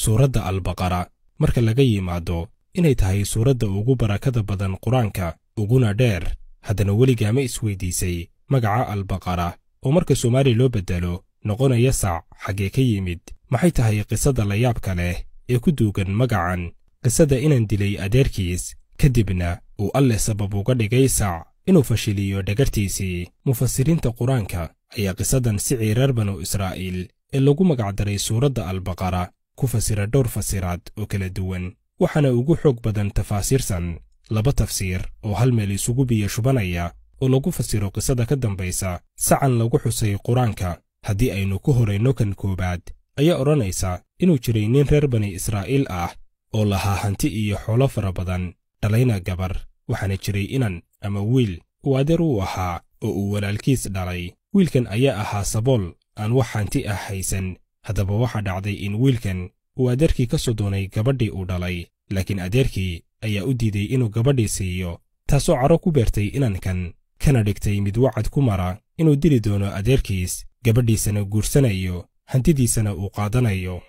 Suuradda Albaqara marka laga yimaado inay tahay suuradda ugu barakada badan Qur-aanka uguna dheer, haddana weligaa ma isweydiisay magaca Albaqara oo marka Soomaali loo beddelo noqonaya sac xaggee ka yimid? Maxay tahay qisada la yaabka leh ee ku duugan magacan? Qisada inaan dilay adeerkiis kadibna uu Alle sabab uga dhigay sac inuu fashiliyo dhagartiisii. Mufasiriinta Qur-aanka ayaa qisadan sicii reer Banu Israa'iil ee lagu magacdaray suuradda Albaqara ku fasira dhowr fasiraad oo kala duwan, waxaana ugu xoog badan tafaasiirsan laba tafsiir oo hal meel isugu biyo shubanaya oo lagu fasiro qisada ka dambaysa sacan lagu xusay Qur-aanka. Haddii aynu ku horayno kan koowaad ayaa odhanaysa inuu jiray nin reer Bani Israa'iil ah oo lahaa hanti iyo xoolo fara badan, dhalayna gabar, waxaana jiray inan ama wiil uu adeer u ahaa oo uu walaalkiis dhalay. Wiilkan ayaa ahaa sabool aan wax hanti ah haysan. Haddaba waxaa dhacday in wiilkan uu adeerkii ka soo doonay gabadhii uu dhalay, laakiin adeerkii ayaa u diiday inuu gabadhii siiyo, taasoo caro ku beertay inankan kana dhigtay mid wacad ku mara inuu dili doono adeerkiis, gabadhiisana guursanayo, hantidiisana uu qaadanayo.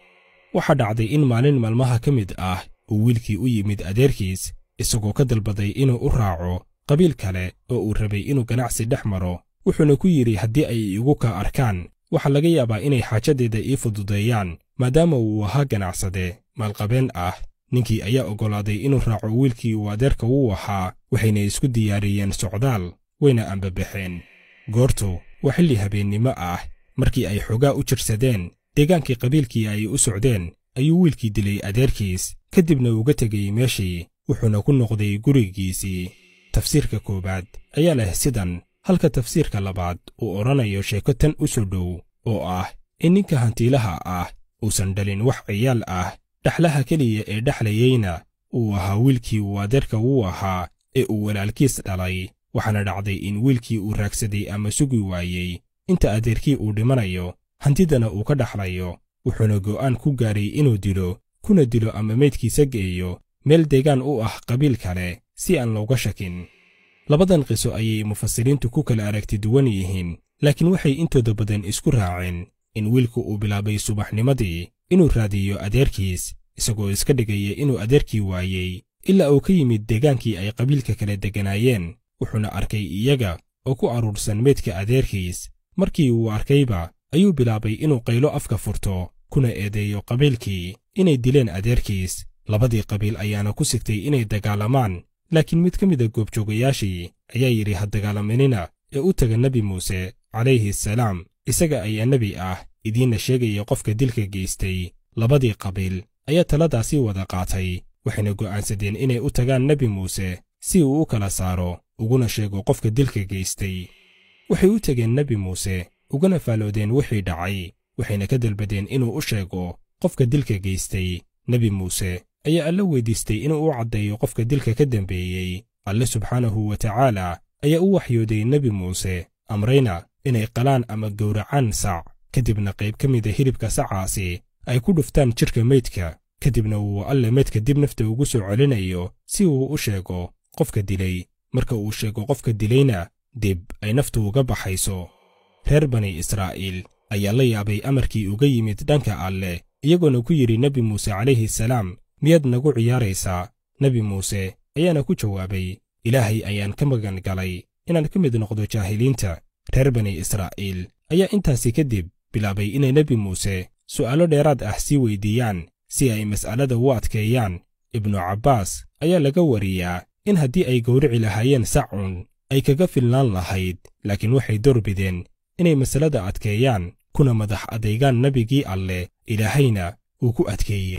Waxaa dhacday in maalin maalmaha ka mid ah uu wiilkii u yimid adeerkiis isagoo ka dalbaday inuu u raaco qabiil kale oo uu rabay inuu ganacsi dhex maro. Wuxuuna ku yidhi haddii ay igu ka arkaan waxaa laga yaabaa inay xaajadeeda ii fududeeyaan, maadaama uu ahaa ganacsade maalqabeen ah. Ninkii ayaa oggolaaday inuu raaco wiilkii uu adeerka u ahaa, waxayna isku diyaariyeen socdaal, wayna ambabaxeen. Goortu waa xilli habeennimo ah. Markii ay xoogaa u jirsadeen deegaankii qabiilkii ay u socdeen, ayuu wiilkii dilay adeerkiis, kadibna uga tegay meeshii, wuxuuna ku noqday gurigiisii. Tafsiirka koowaad ayaa leh sidan, halka tafsiirka labaad uu odhanayo sheeko tan u soo dhow oo ah in ninka hantiilaha ah uusan dhalin wax ciyaal ah, dhaxlaha keliya ee dhexlayeyna uu ahaa wiilkii uu adeerka u ahaa ee uu walaalkiis dhalay. Waxaana dhacday in wiilkii uu raagsaday ama sugi waayey inta adeerkii uu dhimanayo, hantidana uu ka dhaxlayo, wuxuuna go'aan ku gaaray inuu dilo, kuna dilo ama meydkiisa geeyo meel deegaan u ah qabiil kale si aan looga shakin. Labadan qiso ayay mufasiriintu ku kala aragti duwan yihiin, laakiin waxay intooda badan isku raaceen in wiilku uu bilaabay subaxnimadii inuu raadiyo adeerkiis, isagoo iska dhigaya inuu adeerkii waayey ilaa uu ka yimid deegaankii ay qabiilka kale degganaayeen. Wuxuuna arkay iyaga oo ku aruursan meydka adeerkiis. Markii uu arkayba ayuu bilaabay inuu qaylo afka furto kuna eedeeyo qabiilkii inay dileen adeerkiis. Labadii qabiil ayaana ku sigtay inay dagaalamaan, laakiin mid ka mid a goobjoogayaashii ayaa yidhi ha dagaalamanina ee u taga Nebi Muuse calayhi salaam, isaga ayaa nebi ah idiinna sheegaya qofka dilka geystay. Labadii qabiil ayaa taladaasi wada qaatay, waxayna go'aansadeen inay u tagaan Nebi Muuse si uu u kala saaro uguna sheego qofka dilka geystay. Waxay u tageen Nebi Muuse ugana faaloodeen wixii dhacay, waxayna ka dalbadeen inuu u sheego qofka dilka geystay. Nebi Muuse ayaa Alle weydiistay inuu u caddeeyo qofka dilka ka dambeeyey. Alle subxaanahu wa tacaala ayaa u waxyooday Nebi Muuse, amrayna inay qalaan ama gowracaan sac, kadibna qayb ka mida hilibka sacaasi ay ku dhuftaan jidhka meydka, kadibna uu Alle meydka dib nafta ugu soo celinayo si uu u sheego qofka dilay. Marka uu sheego qofka dilayna dib ay naftu uga baxayso. Reer Bani Israa'iil ayaa la yaabay amarkii uga yimid dhanka Alle, iyagoona ku yidhi Nebi Muuse calayhi salaam, miyaad nagu ciyaaraysaa? Nebi Muuse ayaana ku jawaabay, Ilaahay ayaan ka magan galay inaan ka mid noqdo jaahiliinta. Reer Bani Israa'iil ayaa intaasi kadib bilaabay inay Nebi Muuse su'aalo dheeraad ah sii weydiiyaan si ay mas'alada u adkeeyaan. Ibnu Cabbaas ayaa laga wariyaa in haddii ay gowrici lahaayeen sacun ay kaga filnaan lahayd, laakiin waxay doorbideen inay masalada adkeeyaan kuna madax adeygaan nebigii Alle, Ilaahayna uu ku adkeeyey.